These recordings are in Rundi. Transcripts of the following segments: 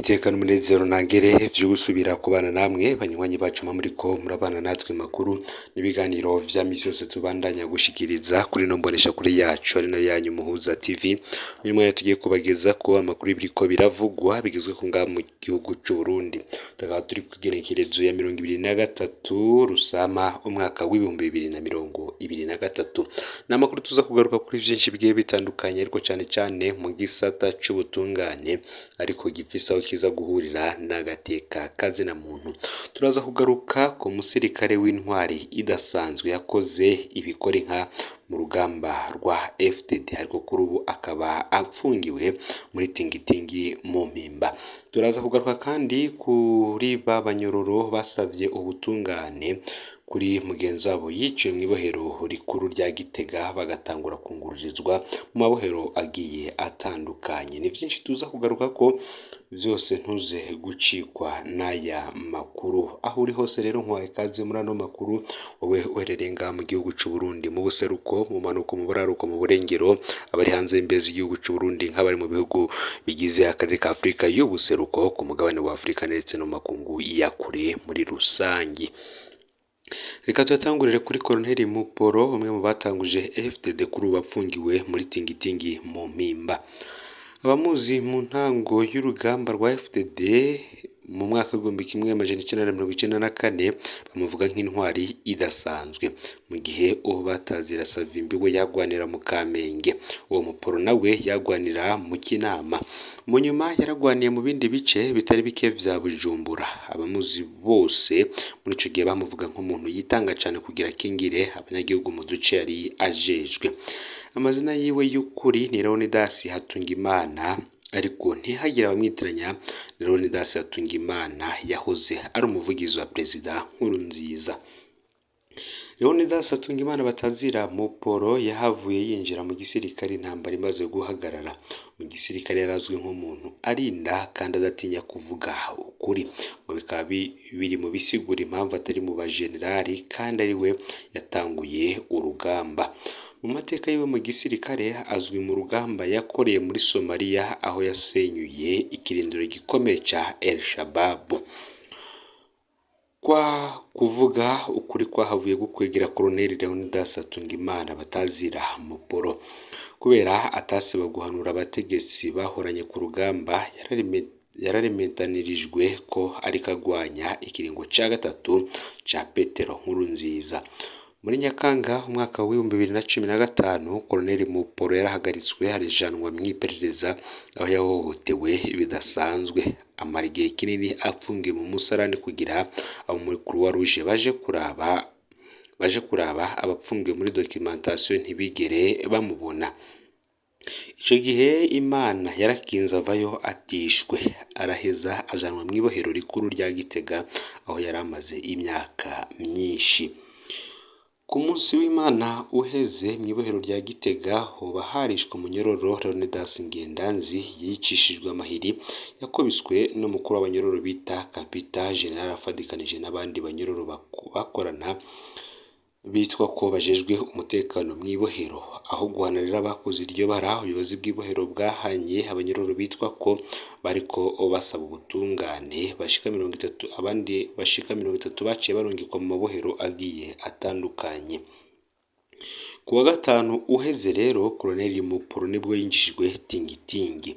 Niteka n'umunezero ntangere vyo gusubira kubana namwe banywanyi bacu muriko murabana natwe makuru n'ibiganiro vya misi yose tubandanya gushikiriza kuri no mbonesha kuri yacu ari nayo yanyu Muhuza TV. Uyu mwanya tugiye kubageza ko amakuru y'ibiriko biravugwa bigezweho ngaha mu gihugu c'u Burundi. Tukaba turi kw'igenekerezo ya 23 Rusama umwaka w'2023. Ni amakuru tuza kugaruka kuri vyinshi bigiye bitandukanye, ariko cane cane mu gisata c'ubutungane, ariko gifise aho kiza guhurira n'agateka kazina muntu. Turaza kugaruka ku musirikare w'intwari idasanzwe yakoze ibikora inka mu rugamba rwa FDD, ariko kuri ubu akaba apfungiwe muri tingitingi mu Mpimba. Turaza kugaruka kandi kuri ba banyororo basavye ubutungane kuri mugenzi wabo yiciwe mw'ibohero rikuru rya Gitega, bagatangura kungururizwa mu mabohero agiye atandukanye. Ni vyinshi tuza kugaruka ko vyose, ntuze gucikwa n'aya makuru. Aho uri hose rero, nkwaye ikaze muri ano makuru, wowe uherereye ngaha mu gihugu c'u Burundi, mu buseruko, mu manuko, mu buraruko, mu burengero, abari hanze y'imbibe z'igihugu c'u Burundi, nk'abari mu bihugu bigize akarere ka Afurika y'ubuseruko, ku mugabane wa Afurika ndetse no mu makungu ya kure muri rusangi. Reka tuyatangurire kuri Colonel Muporo, umwe mu batanguje FDD, kuri ubu apfungiwe muri tingitingi mu Mpimba. Abamuzi mu ntango y'urugamba rwa FDD mu mwaka w'1994 bamuvuga nk'intwari idasanzwe, mu gihe uwo batazira Savimbi we yagwanira mu Kamenge, uwo Muporo nawe yagwanira mu Kinama. Mu nyuma yaragwaniye mu bindi bice bitari bike vya Bujumbura. Abamuzi bose muri ico gihe bamuvuga nk'umuntu yitanga cane kugira akingire abanyagihugu mu duce yari ajejwe. Amazina yiwe y'ukuri ni Leonidas Hatungimana, ariko ntihagire abamwitiranya na Leonidas Hatungimana yahoze ari umuvugizi wa Perezida Nkurunziza. Leonidas Hatungimana batazira Muporo yahavuye yinjira mu gisirikare intambara imaze guhagarara. Mu gisirikare yarazwi nk'umuntu arinda kandi adatinya kuvuga ukuri, ngo bikaba biri mu bisigura impamvu atari mu bajenerali kandi ari we yatanguye urugamba. Mu mateka yiwe mu gisirikare, azwi mu rugamba yakoreye muri Somalia, aho yasenyuye ikirindiro gikomeye ca El Shabab. Kwa kuvuga ukuri kwahavuye gukwegera Colonel Leonidas Hatungimana batazira Muporo, kubera atasiba guhanura abategetsi bahoranye ku rugamba, yararementanirijwe ko ariko agwanya ikiringo ca gatatu ca Petero Nkurunziza. Muri Nyakanga umwaka w'2015, Colonel Muporo yarahagaritswe arijanwa mw'iperereza, aho yahohotewe bidasanzwe, amara igihe kinini apfungiwe mu musarani kugira abo muri Croix Rouge baje kuraba abapfungiwe muri documentation ntibigere bamubona. Ico gihe Imana yarakinze avayo atishwe, araheza ajanwa mw'ibohero rikuru rya Gitega, aho yari amaze imyaka myinshi. Ku munsi w'Imana uheze, mw'ibohero rya Gitega hoba harishwe umunyororo Leonidas Ngendanzi, yicishijwe amahiri yakubiswe n'umukuru w'abanyororo bita Kapita General, afadikanije n'abandi banyororo bakorana bitwa ko bajejwe umutekano mw'ibohero. Aho guhana rero abakoze iryo bara, ubuyobozi bw'ibohero bwahanye abanyororo bitwa ko bariko basaba ubutungane bashika 30, abandi bashika 30 baciye barungikwa mu mabohero agiye atandukanye. Ku wa gatanu uheze rero, Colonel Muporo nibwo yinjijwe tingitingi.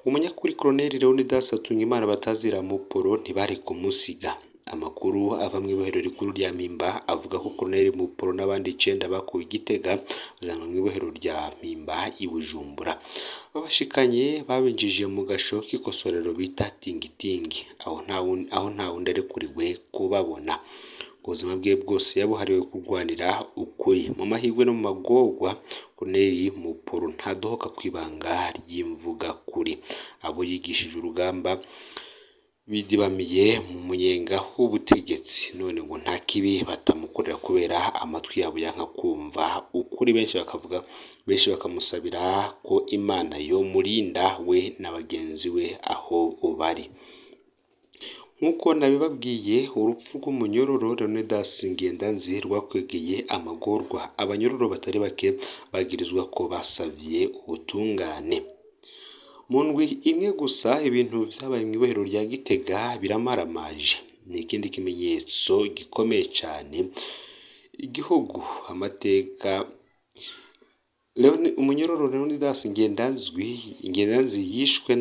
Umunyakuri Colonel Leonidas Hatungimana batazira Muporo ntibari kumusiga. Amakuru ava mw'ibohero rikuru rya Mpimba avuga ko Colonel Muporo n'abandi icenda bakuwe i Gitega bajanwa mw'ibohero rya Mpimba i Bujumbura. Babashikanye babinjije mu gasho k'ikosorero bita tingitingi, aho nta wundi arekuriwe kubabona. Ubuzima bwe bwose yabuhariwe kurwanira ukuri. Mu mahirwe no mu magorwa, Colonel Muporo ntadohoka kw'ibanga ry'imvugakuri. Abo yigishije urugamba bidibamiye mu munyenga w'ubutegetsi, none ngo nta kibi batamukorera kubera amatwi yabo yanka kumva ukuri. Benshi bakavuga, benshi bakamusabira ko Imana yomurinda we na bagenzi we aho bari. Nk'uko nabibabwiye, urupfu rw'umunyororo Leonidas Ngendanzi rwakwegeye amagorwa abanyororo batari bake bagirizwa ko basavye ubutungane. Mu ndwi imwe gusa ibintu vyabaye mw'ibohero rya Gitega biramaramaje. Ni ikindi kimenyetso gikomeye cane igihugu amateka. Umunyororo Leonidas Ngendanzi yishwe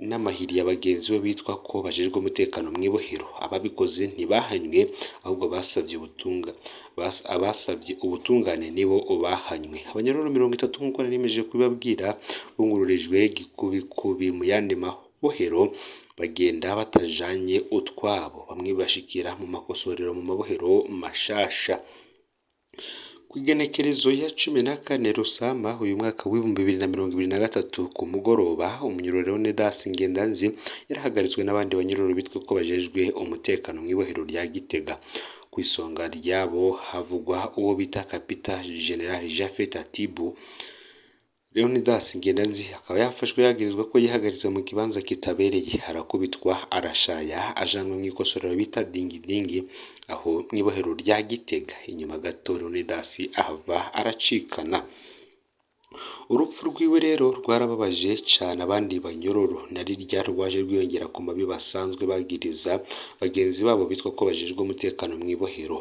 n'amahiri ya bagenzi be bitwa ko bajejwe umutekano mw'ibohero. Ababikoze ntibahanywe, ahubwo abasavye ubutungane nibo bahanywe. Abanyororo 30 nk'uko nari nimejeje kubibabwira bungururijwe gikubikubi mu yandi mabohero, bagenda batajanye utwabo, bamwe bashikira mu makosorero mu mabohero mashasha. Kw'igenekerezo ya 14 Rusama uyu mwaka w'2023 ku mugoroba, umunyororo Leonidas Ngendanzi yarahagaritswe n'abandi banyororo bitwa ko bajejwe umutekano mw'ibohero rya Gitega. Kw'isonga ryabo havugwa uwo bita Kapita General Japhet Atibu. Leonidas Ngendanzi akaba yafashwe yagirizwa ko yihagaritse mu kibanza kitabereye, arakubitwa, arashaya, ajanwa mw'ikosorero bita Dingidingi aho mw'ibohero rya Gitega. Inyuma gato Leonidas ahava aracikana. Urupfu rwiwe rero rwarababaje cane abandi banyororo, na rirya rwaje rwiyongera ku mabi basanzwe bagiriza bagenzi babo bitwa ko bajejwe umutekano mw'ibohero.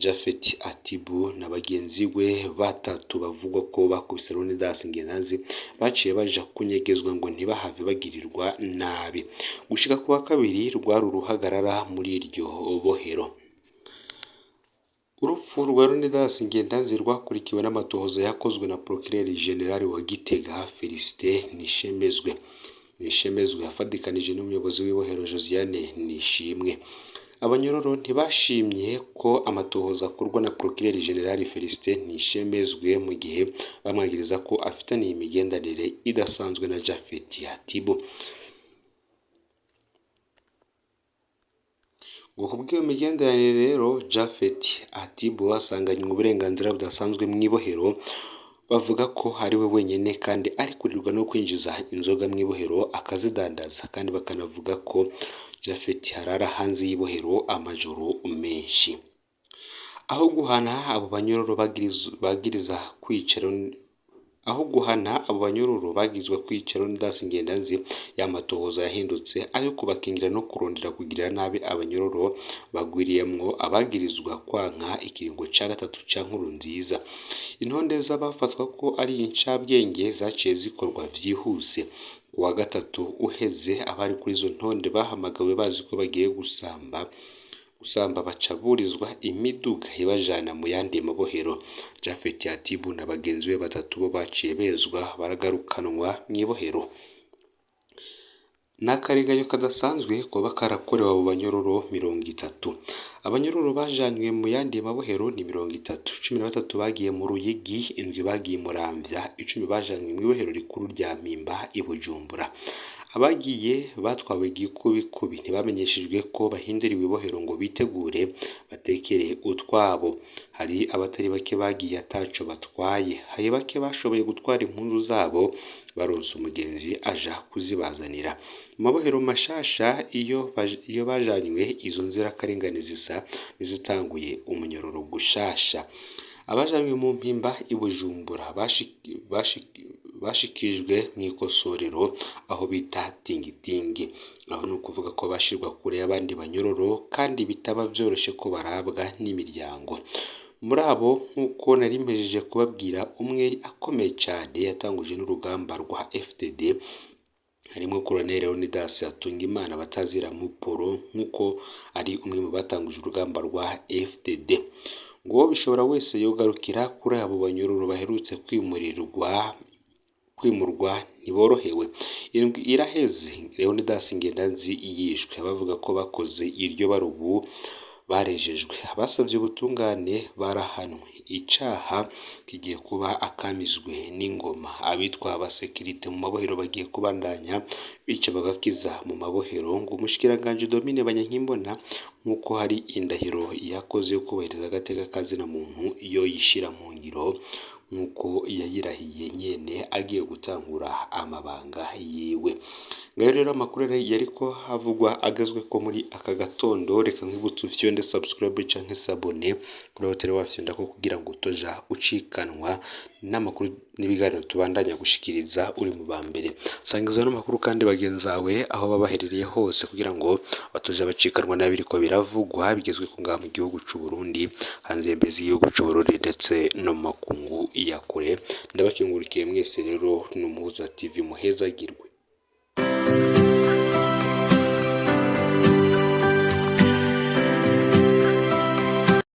Japhet Atibu na bagenzi we batatu bavugwa ko bakubise Leonidas Ngendanzi baciye baja kunyegezwa ngo ntibahave bagirirwa nabi. Gushika kuwa kabiri rwari uruhagarara muri iryo bohero. Urupfu rwa Leonidas Ngendanzi rwakurikiwe n'amatohoza yakozwe na Procureur General wa Gitega Felicite Nishemezwe afadikanije n'umuyobozi w'ibohero Josiane Nishimwe. Abanyororo ntibashimye ko amatohoza akorwa na Procureur General Felicite Nishemezwe mu gihe bamwagiriza ko afitaniye imigenderanire idasanzwe na Japhet Atibu. Ngo kubw'iyo migenderanire rero, Japhet Atibu asanganywe uburenganzira budasanzwe mw'ibohero, bavuga ko ari we wenyene kandi arikurirwa no kwinjiza inzoga mw'ibohero akazidandaza, kandi bakanavuga ko Japhet arara hanze y'ibohero amajoro menshi. Aho guhana abo banyororo bagiriza kwica aho guhana abo banyororo bagirizwa kwica Leonidas Ngendanzi, y'amatohoza yahindutse ayo kubakingira no kurondera kugirira nabi abanyororo bagwiriyemwo abagirizwa kwanka ikiringo ca gatatu ca Nkurunziza. Intonde z'abafatwa ko ari incabwenge zaciye zikorwa vyihuse. Kuwa gatatu uheze abari kuri izo ntonde bahamagawe bazi ko bagiye gusamba baca burizwa imiduga ibajana mu yandi mabohero. Japhet Atibu na bagenzi be batatu bo baciye bezwa baragarukanwa mw'ibohero. N'akarenganyo kadasanzwe koba karakorewe abo banyororo 30. Abanyororo bajanywe mu yandi mabohero ni 30, 13 bagiye mu Ruyigi, 7 bagiye i Muramvya, 10 bajanywe mw'ibohero rikuru rya Mpimba i Bujumbura. Abagiye batwawe gikubikubi ntibamenyeshejwe ko bahinduriwe ibohero ngo bitegure batekere utwabo. Hari abatari bake bagiye ataco batwaye, hari bake bashoboye gutwara impunzu zabo baronse umugenzi aja kuzibazanira. Mu mabohero mashasha iyo bajanywe izo nzirakarengane zisa n'izitanguye umunyororo gushasha. Abajanywe mu Mpimba i Bujumbura bashikirijwe mw'ikosorero aho bita Tingitingi. Aho ni ukuvuga ko bashirwa kure y'abandi banyororo kandi bitaba vyoroshe ko barabwa n'imiryango. Muri abo nk'uko nari mpejeje kubabwira, umwe akomeye cane yatanguje n'urugamba rwa FDD harimwo Colonel Leonidas Hatungimana batazira Muporo, nk'uko ari umwe mu batanguje urugamba rwa FDD. Ngo bishobora wese yogarukira kuri abo banyororo baherutse kwimurwa ntiborohewe. Indwi iraheze Leonidas Ngendanzi yishwe, bavuga ko bakoze iryo bara ubu barejejwe. Abasavye ubutungane barahanwe, icaha kigiye kuba akamizwe n'ingoma. Abitwa abasekirite mu mabohero bagiye kubandanya bica bagakiza mu mabohero. Ngo umushikiranganji Domine Banyankimbona, nk'uko hari indahiro yakoze yo kubahiriza agateka ka zina muntu, yo yishira mu ngiro nk'uko yayirahiye nyene agiye gutangura amabanga yiwe. Ngayo rero amakuru yariko havugwa agezweko muri aka gatondo. Reka nkwibutse ufyonde subscribe canke s'abonner kuri hoteli wafyondako kugira ngo utoja ucikanwa n'amakuru n'ibiganiro tubandanya gushikiriza uri mu ba mbere. Sangiza n'amakuru kandi bagenzawe aho baba baherereye hose kugira ngo batoja bacikanwa n'abiriko biravugwa bigezwe ku ngaha mu gihugu c'u Burundi, hanze y'imbibe z'igihugu c'u Burundi ndetse no mu makungu ya kure. Ndabakengurikiye mwese rero, ni Umuhuza TV, muhezagirwe.